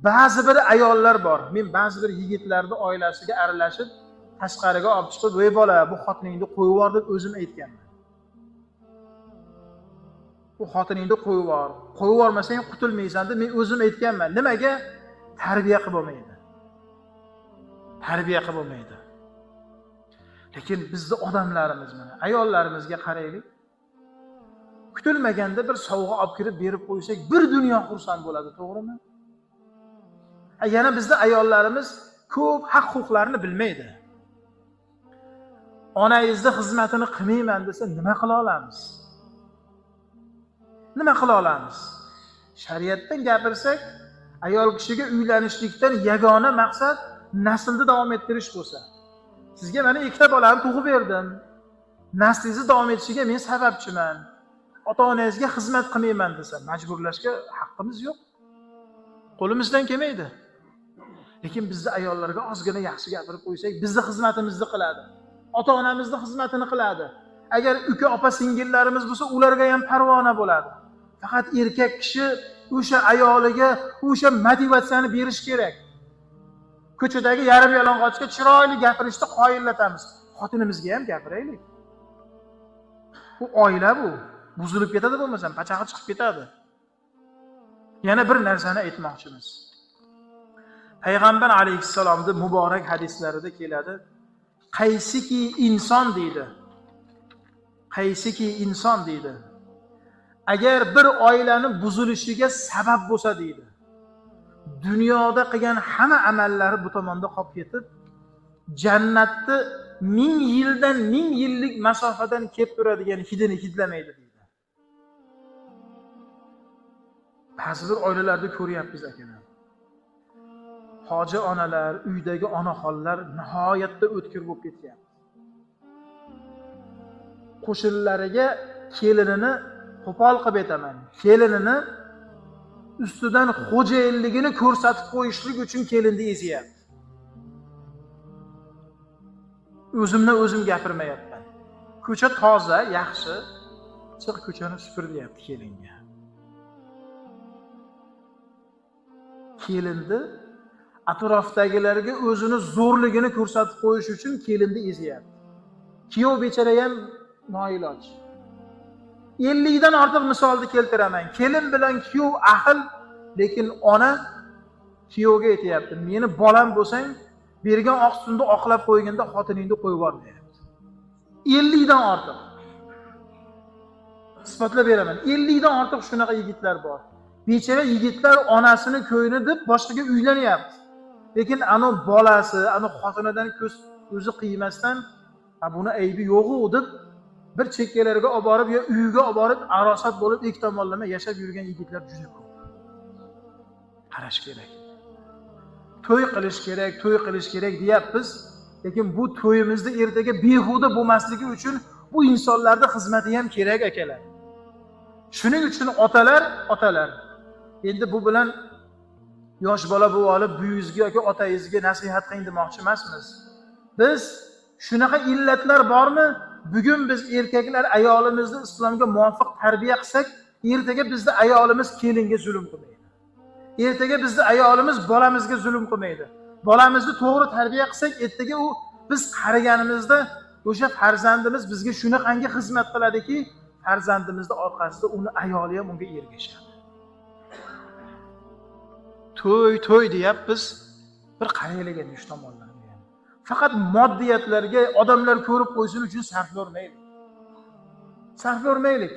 Ba'zi bir ayollar bor. Men ba'zi bir yigitlarni oilasiga aralashib, tashqariga olib chiqib, "Ey bola, bu xotiningni qo'yib yubor" deb o'zim aytganman. Bu xotiningni qo'yib yubor. Qo'yib yubormasang qutulmaysan deb men o'zim aytganman. Nimaga? Tarbiya qilib bo'lmaydi. Tarbiya qilib bo'lmaydi. Lekin bizni odamlarimiz mana ayollarimizga qaraylik. Kutilmaganda bir sovg'a olib kirib berib qo'ysak, bir dunyo xursand bo'ladi, to'g'rimi? Yana bizni ayollarimiz ko'p haq-huquqlarni bilmaydi. Onangizni xizmatini qilmayman desa nima qila olamiz? Nima qila olamiz? Shariatdan gapirsak, ayol kishiga uylanishlikdan yagona maqsad naslni davom ettirish bo'lsa. Sizga mana ikkita bolani tug'ib berdim. Naslingizni davom etishiga men sababchiman. Ota-onangizga xizmat qilmayman desa, majburlashga haqqimiz yo'q. Qo'limizdan kelmaydi. Lekin bizni ayollarga ozgina yaxshi gapirib qo'ysak, bizni xizmatimizni qiladi. Ota-onamizni xizmatini qiladi. Agar uka, opa, singillarimiz bo'lsa, ularga ham parvona bo'ladi. Faqat erkak kishi o'sha ayoliga o'sha motivatsiyani berish kerak. Ko'chadagi yarim yalang'ochga chiroyli gapirishni qoyillatamiz. Xotinimizga ham gapiraylik. Bu oila bu. Buzilib ketadi bo'lmasam, pachag'i chiqib ketadi. Yana bir narsani aytmoqchimiz. Payg'ambar alayhissalomning muborak hadislarida keladi. Qaysiki inson deydi. Qaysiki inson deydi. Agar bir oilani buzilishiga sabab bo'lsa deydi. Dunyoda qilgan hamma amallari bu tomonda qolib ketib, jannatni 1000 yildan 1000 yillik masofadan kelib turadigan hidini hidlamaydi deydi. Ba'zi bir oilalarda ko'ryapmiz akalar. Hoji onalar, uydagi onaxonlar nihoyatda o'tkir bo'lib ketyapti. Qo'shinlariga kelinini qo'pol qilib aytaman. Kelinini ustidan xo'jayinligini ko'rsatib qo'yishlik uchun kelinni ezyapti. O'zimdan o'zim gapirmayapman. Ko'cha toza, yaxshi, chiq ko'chani supur deyapti kelinga. Kelinni atrofdagilarga o'zini zo'rligini ko'rsatib qo'yish uchun kelinni ezyapti. Kuyov bechara ham noiloj. 50 dan ortiq misolni keltiraman. Kelin bilan kuyov ahil, lekin ona kuyovga aytayapti: "Meni bolam bo'lsang, bergan oq sutni oqlab qo'yganda xotiningni qo'yib yubor" deyapti. 50 dan ortiq. Isbotlab beraman. 50 dan ortiq shunaqa yigitlar bor. Bechara yigitlar onasini ko'yni deb boshqaga uylanyapti. Lekin ano bolasi, ano xotinidan ko'z o'zi qiymasdan, buni aybi yo'q-u deb bir chekkalarga olib borib yo uyiga olib borib arosat bo'lib ikki tomonlama yashab yurgan yigitlar juda ko'p. Qarash kerak. To'y qilish kerak, to'y qilish kerak deyapmiz, lekin bu to'yimizni ertaga behuda bo'lmasligi uchun bu insonlarning xizmati ham kerak akalar. Shuning uchun otalar endi bu bilan yosh bola bo'lib olib buyingizga yoki otangizga nasihat qiling demoqchi emasmiz. Biz shunaqa illatlar bormi? Bugun biz erkaklar ayolimizni islomga muvofiq tarbiya qilsak, ertaga bizni ayolimiz kelinga zulm qilmaydi. Ertaga bizni ayolimiz bolamizga zulm qilmaydi. Bolamizni to'g'ri tarbiya qilsak, ertaga u biz qariganimizda o'sha farzandimiz bizga shunaqangi xizmat qiladiki, farzandimizni orqasida uni ayoli ham unga ergashadi. To'y to'y deyapmiz, bir qaraylik endi shu tomonlarga. Faqat moddiyatlarga odamlar ko'rib qo'ysin uchun sarflamaylik. Sarflamaylik.